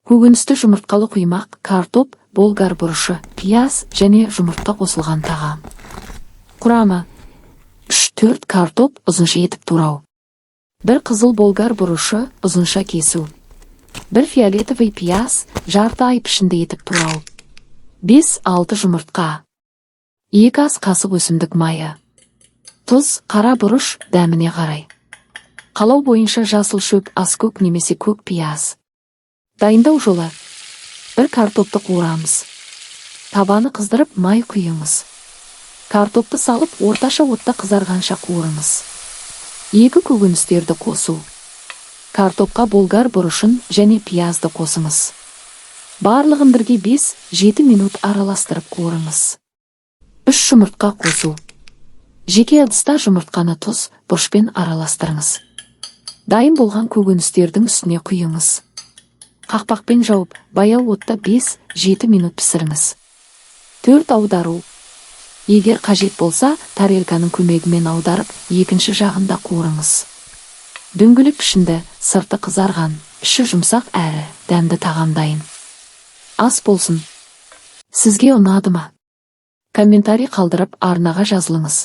Көкөністі жұмыртқалы құймақ: картоп, болгар бұрышы, пияз және жұмыртқа қосылған тағам. Құрамы: 3-4 картоп, ұзынша етіп турау, бір қызыл болгар бұрышы, ұзынша кесу, бір фиолетовый пияз, жарты ай пішінді етіп турау, 5-6 жұмыртқа, 2 ас қасық өсімдік майы, тұз, қара бұрыш дәміне қарай. Қалау бойынша жасыл шөп, аскөк немесе көк пияз. Дайындау жолы: бір картопты қуырамыз. Табаны қыздырып, май құйыңыз. Картопты салып, орташа отта қызарғанша қуырыңыз. Екі көкөністерді қосу. Картопқа болгар бұрышын және пиязды қосыңыз. Барлығын бірге 5-7 минут араластырып қуырыңыз. Үш жұмыртқа қосу. Жеке ыдыста жұмыртқаны тұз, бұрышпен араластырыңыз. Дайын болған көкөністердің үстіне құйыңыз. Қақпақпен жауып, баяу отта 5-7 минут пісіріңіз. Төрт аудару. Егер қажет болса, тарелканың көмегімен аударып, екінші жағында қуырыңыз. Дөңгелек пішінді, сырты қызарған, іші жұмсақ әрі дәмді тағам дайын. Ас болсын! Сізге ұнады ма? Комментарий қалдырып, арнаға жазылыңыз.